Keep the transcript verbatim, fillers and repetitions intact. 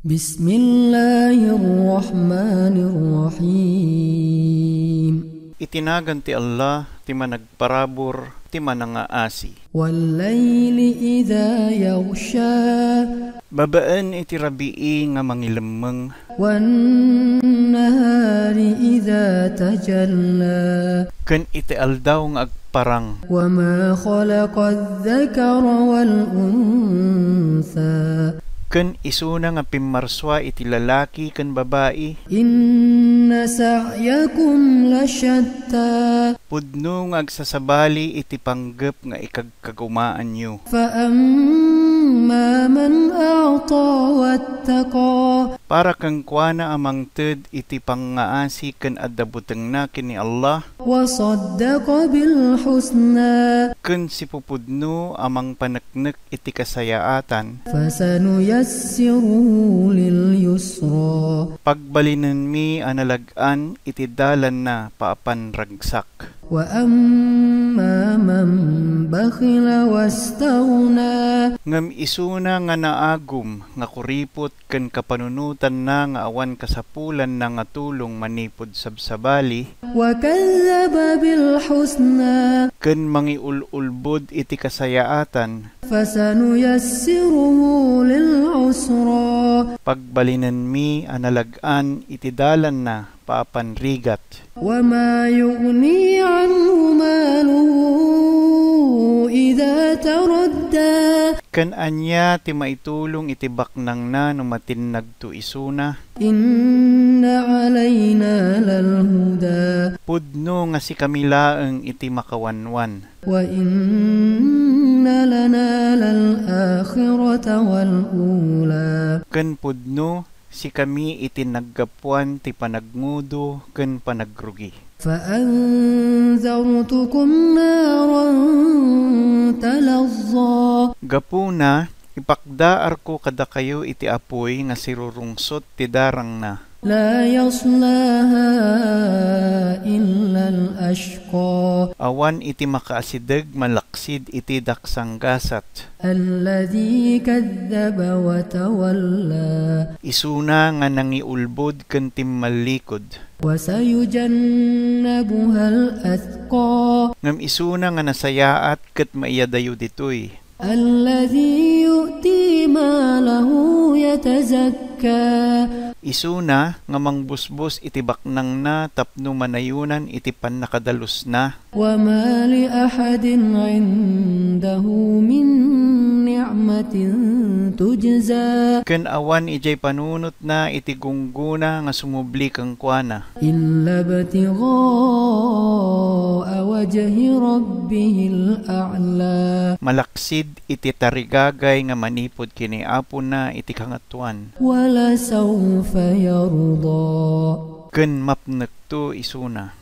بسم الله الرحمن الرحيم. Iti nagan ti Allah, ti Managparabur, ti Manangaasi. والليل إذا يغشى. Babaen iti rabii nga mangilemmeng. والنهار إذا تجلى. Ken iti aldaw nga agparang. وما خلق الذكر والأنثى. Ken isuna nga pimmarsua iti lalaki ken babai. إن سعيكم لشتى. Pudno nga agsasabali iti panggep nga ikagkagumaanyo. فأما من أعطى واتقى. Para kenkuana a mangted iti pangngaasi ken adda butengna ken ni Allah. وصدق بالحسنى. Ken sipupudno a mangpaneknek iti kasayaatan. فسنيسره لليسرى. Pagbalinenmi a nalag-an iti dalanna paapan ragsak. وأما من بخل واستغنى. Ngem isuna nga naagum nga kuripot ken kapanunotanna nga awan kasapulanna nga tulong manipud sabsabali. وكذب بالحسنى. Ken mangiul-ulbod iti kasayaatan. فسنيسره للعسرى. Pagbalinenmi a nalag-an iti dalanna paapan rigat. وما يغني عنه ماله إذا تردى. Ken ania ti maitulong iti baknangna no matinnagto isuna? إن علينا للهدى. Pudno nga sikami laeng iti makawanwan. وإن لنا للآخرة والأولى. Ken pudno sikami iti naggapuan ti panagnudo ken panagrugi. فأنذرتكم نارا تلظى. Gapuna, ipakdaarko kadakayo iti apuy nga sirurungsot ti darangna. لا يصلاها إلا الأشقى. Awan iti makaasideg malaksid iti daksanggasat. الذي كذب وتولى. Isuna nga nangiulbod ken timmallikod. وسيجنبها الأتقى. Ngem isuna nga nasayaat ket maiyadayo ditoy. الذي يؤتي ماله يتزكى. Isuna nga mangbusbos iti baknangna tapno manayunan iti pannakadalusna. وما لأحد عنده من نعمة تجزى. Ken awan idiay panunotna iti gunggona nga sumubli kenkuana. إلا ابتغاء وجه ربه الأعلى. Malaksid iti tarigagay nga manipud ken ni Apona iti Kangatoan. ولسوف يرضى. Ken mapnekto isuna.